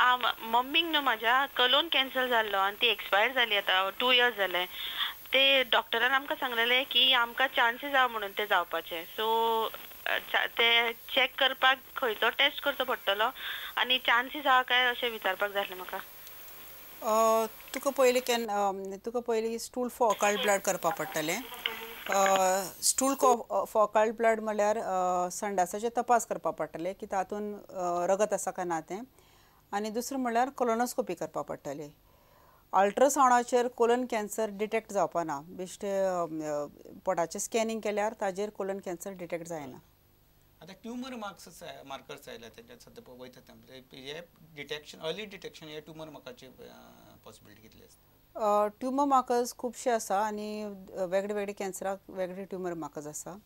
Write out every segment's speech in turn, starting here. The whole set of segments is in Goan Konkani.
मम्मीक न्हू म्हाज्या कलोन कॅन्सर जाल्लो आनी ती एक्सपायर जाली आतां 2 इयर्स जाले. ते डॉक्टरान आमकां सांगलेले की आमकां चान्सीस आहा म्हणून ते जावपाचे. सो ते चॅक करपाक खंयचो टेस्ट करचो पडटलो आनी चान्सीस आहा काय अशें विचारपाक जाय आसलें म्हाका. तुका पयलीं तुका पयलीं स्टूल फॉर ऑकल्ट ब्लड करपाक पडटलें. स्टूल फॉर ऑकल्ट ब्लड म्हणल्यार संडासाचे तपास करपाक पडटले की तातूंत रगत आसा काय ना तें. आनी दुसरें म्हणल्यार कोलोनोस्कोपी करपाक पडटली. अल्ट्रासावंडाचेर कोलन कॅन्सर डिटेक्ट जावपा ना, बेश्टे पोटाचें स्कॅनिंग केल्यार ताजेर कोलन कॅन्सर डिटेक्ट जायना. आतां ट्युमर मार्कर्स आयल्या तेंच्या सद्या वयता हे डिटेक्शन, अर्ली डिटेक्शन हे ट्युमर मार्काची पॉसिबिलिटी कितली आसता? ट्युमर मार्कर्स खुबशे आसा आनी वेगळे वेगळे कॅन्सराक वेगळे ट्युमर मार्कर्स आसा.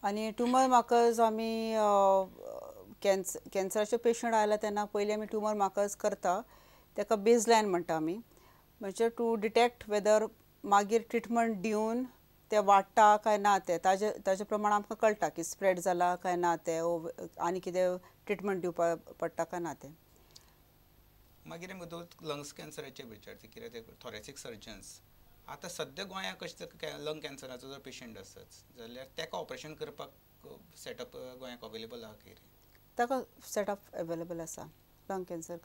आनी ट्युमर मार्कर्स आमी कॅन्सराचे पेशंट आयला तेन्ना पयलीं आमी ट्युमर मार्कर्स करता. ताका बेजलायन म्हणटा आमी, म्हणजे टू डिटेक्ट वेदर मागीर ट्रिटमेंट दिवन ते वाडटा काय ना तें ताजे प्रमाण आमकां कळटा की स्प्रेड जाला काय ना तें, आनी कितें ट्रिटमेंट दिवपाक पडटा काय ना तें. मागीर लंग्स कॅन्सराचेर विचारता कित्याक ते थोरेसीक सर्जन्स आतां सद्या गोंयांत कशें लंग कॅन्सराचो जर पेशंट आसत जाल्यार ताका ऑपरेशन करपाक सेटअप गोंयांत अवेलेबल आहा कितें? ताका सेटअप अवेलेबल आसा लंग कॅन्सर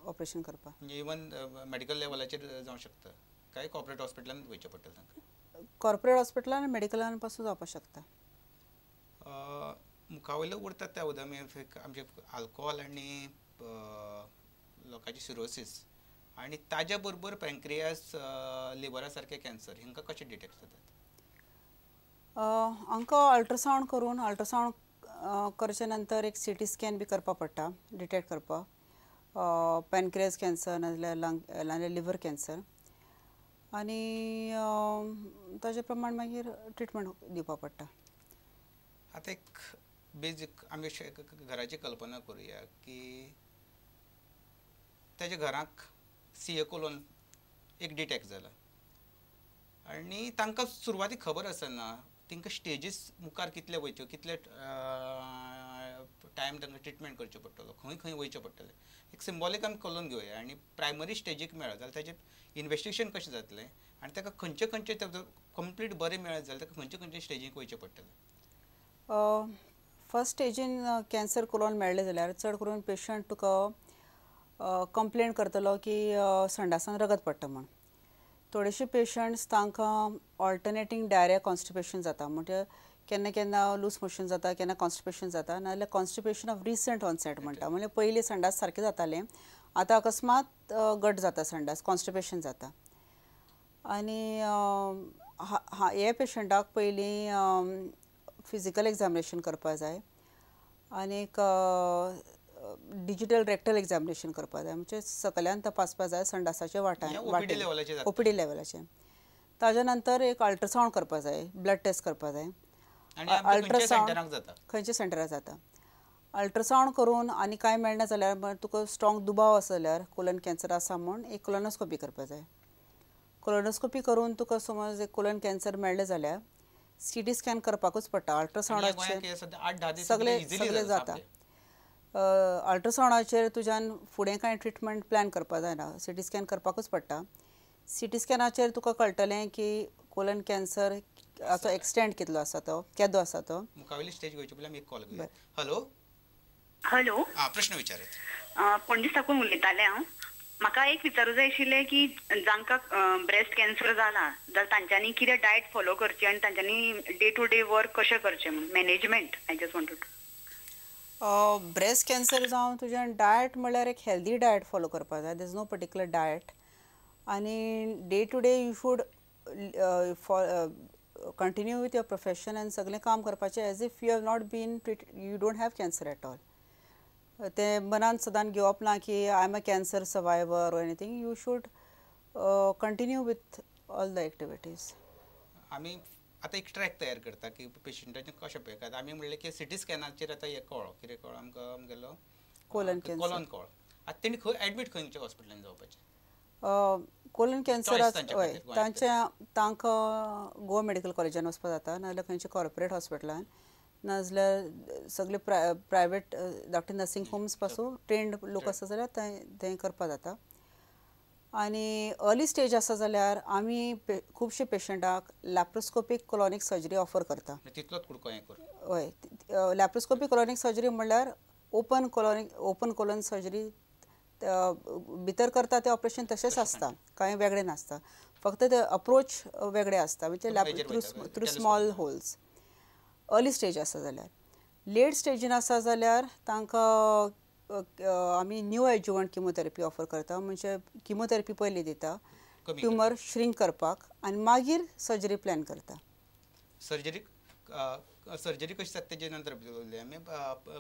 ऑपरेशन करपाक. म्हणजे इवन मेडिकल लेवलाचेर जावं शकता काय कॉर्पोरेट हॉस्पिटलान वयचें पडटलें तांकां? कॉर्पोरेट हॉस्पिटलान मेडिकलान पासून जावपाक शकता. मुखावयलो उरतात त्या उदक आमचे आल्कोहोल आनी लोकांची सिरोसीस आनी ताज्या बरोबर पँक्रियास लिवरा सारके कॅन्सर हांकां कशें डिटेक्ट जातात? हांकां अल्ट्रासावंड करून, अल्ट्रासावंड करचे नंतर एक सी टी स्कॅन बी करपाक पडटा डिटेक्ट करपाक पॅनक्रियास कॅन्सर नाजाल्यार लंग नाजाल्यार लिवर कॅन्सर. आनी ताजे प्रमाण मागीर ट्रिटमेंट दिवपाक पडटा. आतां एक बेजीक आमी घराची कल्पना करुया की ताच्या घराक सी ए कोलोन एक डिटेक्ट जाला आनी तांकां सुरवातीक खबर आसना तांकां स्टेजीस मुखार कितले वयच्यो, कितले टायम तांकां ट्रिटमेंट करचो पडटलो, खंय खंय वयचें पडटलें. एक सिम्बॉलीक आमी कोलोन घेवया आनी प्रायमरी स्टेजीक मेळत जाल्यार ताचें इन्वेस्टिगेशन कशें जातलें आनी ताका खंयचे खंयचे कंप्लीट बरें मेळत जाल्यार ताका खंयचे खंयचे स्टेजीक वयचें पडटलें? फर्स्ट स्टेजीन कॅन्सर कोलोन मेळ्ळें जाल्यार चड करून पेशंट तुका कंप्लेन करतलो की संडासान रगत पडटा म्हूण. थोडेशे पेशंट्स तांकां ऑल्टरनेटींग डायरिया कॉन्स्टिपेशन जाता, म्हणजे केन्ना केन्ना लूज मोशन जाता, केन्ना कॉन्स्टिपेशन जाता, नाजाल्यार कॉन्स्टिपेशन ऑफ रिसंट ऑनसेट म्हणटा, म्हणजे पयलीं संडास सारकें जातालें आतां अकस्मात गट जाता संडास, कॉन्स्टिपेशन जाता. आनी हे पेशंटाक पयलीं फिजिकल एग्जामिनेशन करपाक जाय आनीक डिजिटल रेक्टल एग्जामिनेशन करपाक जाय, म्हणजे सकल्यान तपासपाक जाय संडासाचे वाटेन, ओपीडी लेवलाचेर. ताज्या नंतर एक अल्ट्रासावंड करपाक जाय, ब्लड टेस्ट करपाक जाय. अल्ट्रासावंड खंयच्या सेंटरार जाता. अल्ट्रासावंड करून आनी कांय मेळना जाल्यार तुका स्ट्रॉंग दुबाव आसा जाल्यार कोलन कॅन्सर आसा म्हूण एक कोलोनोस्कोपी करपाक जाय. कोलोनोस्कोपी करून तुका समज एक कोलन कॅन्सर मेळ्ळें जाल्यार सी टी स्कॅन करपाकूच पडटा. अल्ट्रासावंडाचेर सगळे सगळे जाता. अल्ट्रासावंडाचेर तुज्यान फुडें कांय ट्रिटमेंट प्लॅन करपाक जायना, सी टी स्कॅन करपाकूच पडटा. सी टी स्कॅनाचेर तुका कळटलें की कोलन कॅन्सर हाचो एक्सटेंट कितलो आसा, तो केदो आसा तो. मुखावयली स्टेज घेवचे पयलीं आमी एक कॉल घेवया. हॅलो हॅलो, प्रश्न विचारात. पणजे साकून उलयतालें हांव. म्हाका एक विचारूं जाय आशिल्लें की जांकां ब्रेस्ट कॅन्सर जाला जाल्यार तांच्यांनी कितें डायट फॉलो करची आनी तांच्यांनी डे टू डे वर्क कशें करचें म्हूण, management. I just want to. Breast cancer जावं तुज्यान डायट म्हणल्यार एक हेल्दी डायट फॉलो करपाक जाय. There is no particular diet. आनी day to day you should continue with your profession आनी सगळें काम करपाचें as if you have not been treat, you don't have cancer at all. तें मनान सदांच घेवप ना की I am a cancer survivor or anything. You should continue with all the activities. आमी आतां एक ट्रॅक तयार करता की पेशंटाचें कशें पळय. आमी म्हणलें की सिटी स्कॅनाचेर आतां हें कळ्ळो, कितें कळ्ळो आमकां आमगेलो कोलन कॅन्सर, कोलन कळ्ळो. आतां तेणी खंय एडमीट खंयच्या हॉस्पिटलान जावपाचें? कोलन कॅन्सर हय तांकां गोवा मेडिकल कॉलेजान वचपाक जाता, नाजाल्यार खंयच्या कॉर्पोरेट हॉस्पिटलान. नाजाल्यार सगळे प्रायवेट धाकटे नर्सिंग होम्स पासून ट्रेंड लोक आसा जाल्यार तें करपा जाता. आनी अर्ली स्टेज आसा जाल्यार आमी खुबशे पेशंटाक लॅप्रोस्कोपीक कोलोनीक सर्जरी ऑफर करता. तितलोच कुडको हें करून? हय, लॅप्रोस्कोपीक कोलोनीक सर्जरी म्हणल्यार ओपन कोलन सर्जरी भितर करता तें ऑपरेशन तशेंच आसता, कांय वेगळें नासता, फक्त ते अप्रोच वेगळे आसता, म्हणजे through small holes. Early stage आसा जाल्यार. लेट स्टेजीन आसा जाल्यार तांकां आमी न्यू एडजुवंट किमोथेरपी ऑफर करता, म्हणजे किमोथेरपी पयलीं दिता ट्युमर श्रिंक करपाक आनी मागीर सर्जरी प्लॅन करता. सर्जरी कशी जाता तेजे नंतर आमी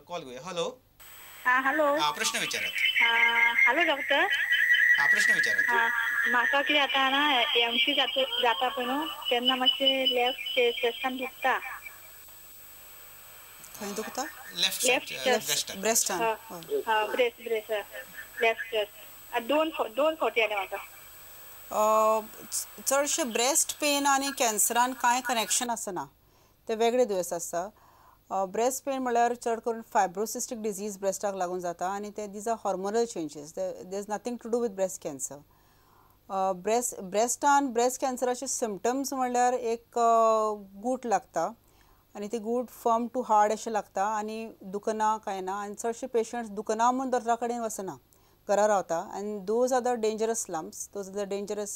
कॉल घेवया. हॅलो. हॅलो. प्रश्न विचारात. Hello doctor. प्रश्न विचारात. म्हाका कितें आतां ना एमसी जाता पळय न्हू तेन्ना मातशें लेफ्ट चेस्टान दुखता. खंय दुखता? लेफ्ट ब्रेस्टान. ब्रेस्ट लेफ्ट चेस्ट दोन फावटी आयले म्हाका. चडशे ब्रेस्ट पेन आनी कॅन्सरान कांय कनेक्शन आसना, ते वेगळे दुयेंस आसता. ब्रेस्ट पेन म्हळ्यार चड करून फायब्रोसिस्टीक डिजीज ब्रेस्टाक लागून जाता आनी ते these are hormonal changes, there is nothing to do with breast cancer. ब्रेस्टान breast कॅन्सराचे symptoms म्हणल्यार एक गूट लागता आनी ती गूट फर्म टू हार्ड अशें लागता आनी दुखना कांय ना, आनी चडशे पेशंट्स दुखना म्हूण दोतोरा कडेन वचना, घरा रावता, आनी those are the dangerous lumps, those are the dangerous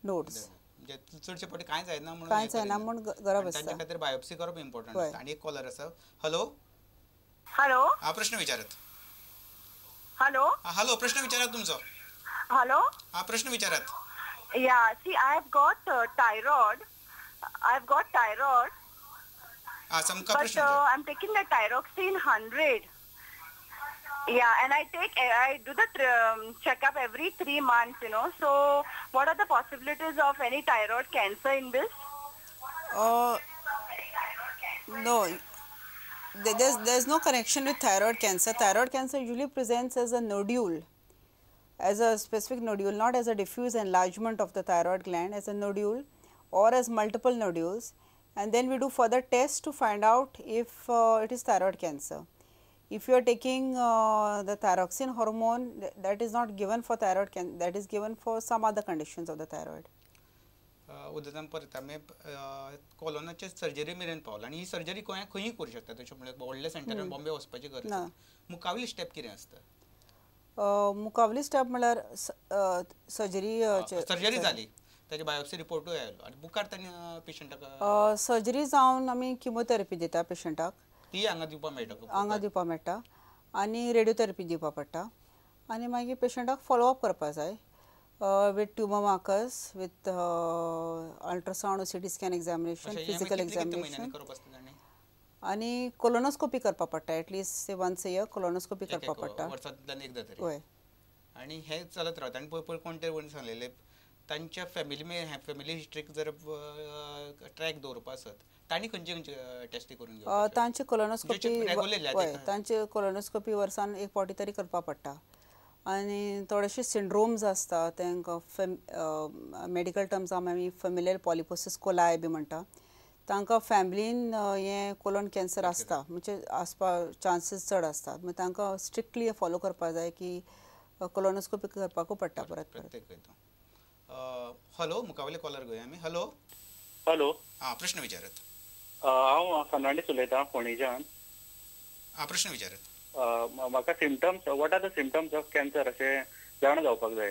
nodes. चडशे फावटी कांय जायना म्हणून, कांय जायना म्हूण घरा बसता. तांच्या खातीर बायोप्सी करप इम्पॉर्टंट आसता. आनी एक कॉलर आसा. हॅलो. हॅलो. हा, प्रश्न विचारात. हॅलो. हॅलो, प्रश्न विचारात तुमचो. हॅलो. हा, प्रश्न विचारात. Yeah, see I have got thyroid. I have got thyroid. But I am taking the thyroxine 100. Yeah, and I do the checkup every 3 months, you know. So, what are the possibilities of any thyroid cancer in this? No, there's no connection with thyroid cancer. Thyroid cancer usually presents as a nodule, as a specific nodule, not as a diffuse enlargement of the thyroid gland, as a nodule or as multiple nodules. And then we do further tests to find out if it is thyroid cancer. If you are taking the thyroxine hormone, that is not given for thyroid cancer, that is given for some other conditions of the thyroid. उदकान परत आमी कोलोनाचे सर्जरी मेरेन पावला आनी ही सर्जरी खंयूय करूं शकता, तशें म्हणल्यार व्हडल्या सेंटरान बॉम्बे वचपाची गरज ना. मुखावली स्टेप कितें आसता? मुखावली स्टेप म्हणल्यार सर्जरी. सर्जरी जाली, ताजे बायोप्सी रिपोर्टूय आयलो आनी मुखार तांणी पेशंटाक सर्जरी जावन आमी किमोथेरपी दिता पेशंटाक, ती हांगा दिवपाक मेळटा, हांगा दिवपाक मेळटा, आनी रेडियोथेरपी दिवपाक पडटा, आनी मागीर पेशंटाक फॉलोअप करपाक जाय with tumour markers, with ultrasound, CT scan examination, physical examination, आनी कोलोनोस्कोपी करपाक पडटा. At least once a year colonoscopy करपाक पडटा, वर्सांतल्यान एकदां तरी. हय, आनी हें चलत रावता. आनी पळय कोण तरी सांगलेलें तांच्या फॅमिली हिस्ट्रीक जर ट्रॅक दवरपा आसत तांणी खंयचे खंयचे टेस्टी करून घेवपाचे? तांची कोलोनोस्कोपी, हय, तांची कोलोनोस्कोपी वर्सान एक फावटी तरी करपाक पडटा. आनी थोडेशे सिंड्रोम्स आसता तांकां मेडिकल टर्म्सान आमी फेमिलियल पॉलिपोसिस कोलाय बी म्हणटा, तांकां फॅमिलीन हें कोलन कॅन्सर आसता, म्हणजे आसपा चान्सीस चड आसता. मागीर तांकां स्ट्रिक्टली फॉलो करपाक जाय की कोलोनोस्कोपी करपाकूय पडटा परत परत. हॅलो, मुखावयले कॉलर घेवया आमी. हॅलो. हॅलो. आं, प्रश्न विचारात. हांव फर्नांडीस उलयतां फोंडेच्यान. आं, प्रश्न विचारात. म्हाका symptoms, what are the symptoms of cancer अशें जाणा जावपाक जाय.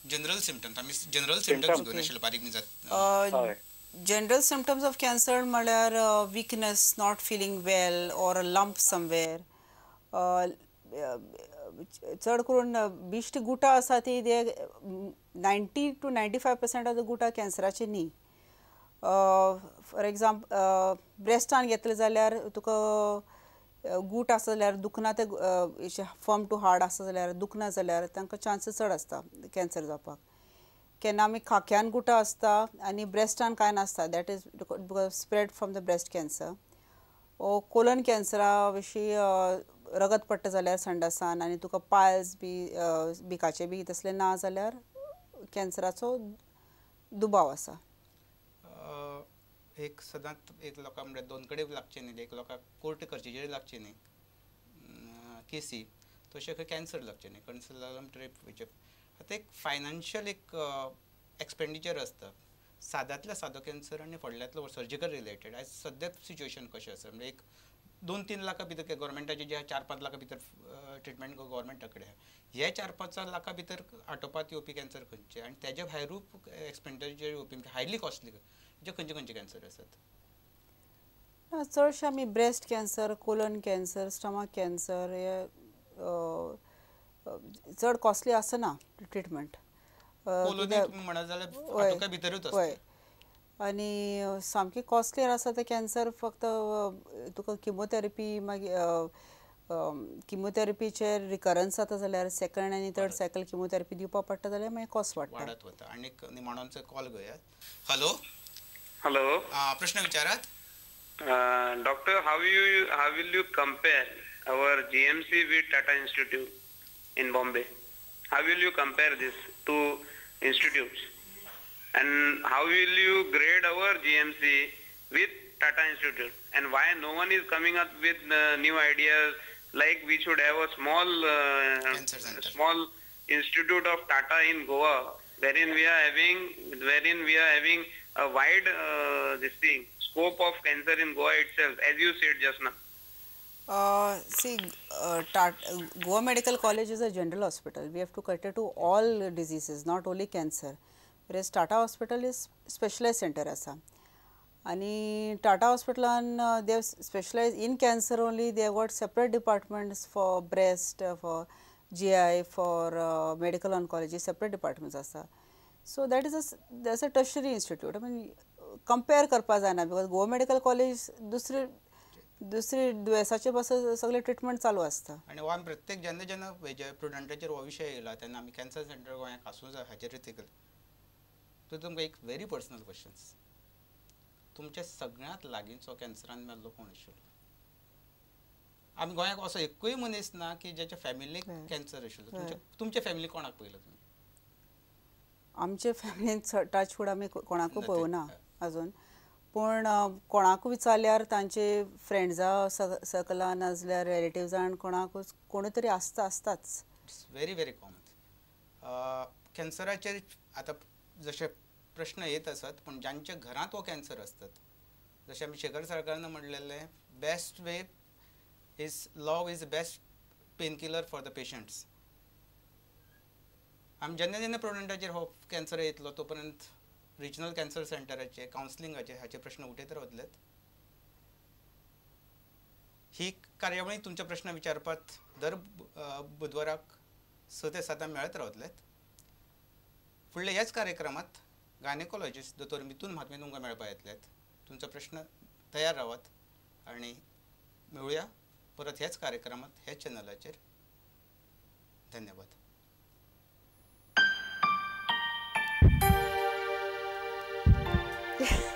जनरल सिम्टम्स, आमी जनरल सिम्टम्स घेवन आशिल्ले बारीक न्ही जात. जनरल सिम्टम्स ऑफ कॅन्सर म्हळ्यार weakness, not feeling well or a lump somewhere. चड करून बिश्ट गुटां आसा ती 90 to 95% of the गुटां कॅन्सराची न्ही. फॉर एग्जाम्पल ब्रेस्टान घेतलें जाल्यार तुका गूट आसा जाल्यार दुखना, ते फर्म टू हार्ड आसा जाल्यार दुखना जाल्यार तांकां चान्सीस चड आसता कॅन्सर जावपाक. केन्ना आमी खाक्यान गुटां आसता आनी ब्रेस्टान कांय नासता, that is spread from the breast cancer. O colon कॅन्सरा विशीं रगत पडटा जाल्यार संडासान आनी तुका पायल्स बी बिकाचे बी तसले ना जाल्यार कॅन्सराचो दुबाव आसा. एक सदांच एक लोकांक म्हळ्यार दोन कडेन लागचें न्ही, एक लोकांक कोर्ट करचेचेर लागचें न्ही केसी, तशें खंय कॅन्सर लागचें न्ही. कॅन्सर लागलो म्हणटकीर आतां एक फायनान्शियल एक एक्सपेंडिचर आसता. सादांतलो सादो कॅन्सर आनी व्हडल्यांतलो सर्जिकल रिलेटेड आयज सद्याक सिच्युएशन कशें आसा म्हणजे एक 2-3 लाखां भितर गव्हर्मेंटाचे जे 4-5 लाखां भितर ट्रिटमेंट गव्हर्मेंटा कडेन आहा, हे 4-5 लाखां भितर आटोवपात येवपी कॅन्सर खंयचे आनी तेज्या भायरूय एक्सपेंडिचर येवपी म्हणजे हायली कॉस्टली जे खंयचे खंयचे कॅन्सर आसात? चडशे आमी breast cancer, colon cancer, stomach cancer हे चड कॉस्टली आसना ट्रिटमेंट. हय, आनी सामकी कॉस्टली आसा ते कॅन्सर फक्त तुका किमोथेरपी, मागीर किमोथेरपीचेर रिकरन्स जाता जाल्यार सेकंड आनी थर्ड सायकल किमोथेरपी दिवपाक पडटा जाल्यार मागीर कॉस्ट वाडटा. वाडत वता. आनी निमाणोचो कॉल घेयात. हॅलो. हॅलो, प्रश्न विचारात. Doctor, how will you compare our GMC with Tata Institute in Bombay? How will you compare these two institutes? And how will you grade our GMC with Tata Institute? And why no one is coming up with new ideas, like we should have a small small institute of Tata in Goa, wherein we are having a wide this thing scope of cancer in Goa itself, as you said just now. See, Goa Medical College is a general hospital. We have to cater to all diseases, not only cancer. Whereas Tata Hospital is specialized center asa. Ani Tata Hospital they have specialized in cancer only. They have got separate departments for breast, for GI, for medical oncology, separate departments asa. So that is that's a tertiary institute. I mean, compare karpa जायना because Goa Medical College दुसरे दुसरे दुयेंसाचे पासून सगळे ट्रिटमेंट चालू आसता. आनी हो आमी प्रत्येक जेन्ना जेन्ना प्रुडंटाचेर हो विशय येयला तेन्ना आमी कॅन्सर सेंटर गोंयांक आसूं जाय हाचेर ते तो तुमकां एक व्हेरी पर्सनल क्वेश्चन्स, तुमच्या सगळ्यांत लागींचो कॅन्सरान मेल्लो कोण आशिल्लो? आमी गोंयांक असो एकूय मनीस ना की ज्याच्या फॅमिलीक कॅन्सर आशिल्लो. तुमच्या फॅमिली कोणाक पळयलो तुमी? आमच्या फॅमिलीन टचवूड आमी कोणाकूय पळोवना अजून, पूण कोणाकूय विचारल्यार तांचे फ्रेंड्सां सर्कलान नाजाल्यार रिलेटिव्सान कोणाकूच कोणूय तरी आसता आसताच. It's very very common. कॅन्सराचेर आतां जशे प्रश्न येत आसात, पूण जांच्या घरांत हो कॅन्सर आसतात, जशें आमी शेखर सरकारान म्हणलेलें, best way is love is best pain killer for the patients. आमी जेन्ना जेन्ना प्रुडंटाचेर हो कॅन्सर येतलो तो पर्यंत रिजनल कॅन्सर सेंटराचे कावन्सिलिंगाचे हाचे प्रश्न उठयत रावतलेत. ही कार्यावळी तुमचे प्रश्न विचारपात दर बुधवाराक 6 ते 7 मेळत रावतलेत. फुडल्या ह्याच कार्यक्रमात गायनेकोलॉजिस्ट दोतोर मिथून म्हात्मे तुमकां मेळपा येतलेत. तुमचो प्रश्न तयार रावात आनी मेळुया परत ह्याच कार्यक्रमात ह्याच चॅनलाचेर. धन्यवाद. Yeah.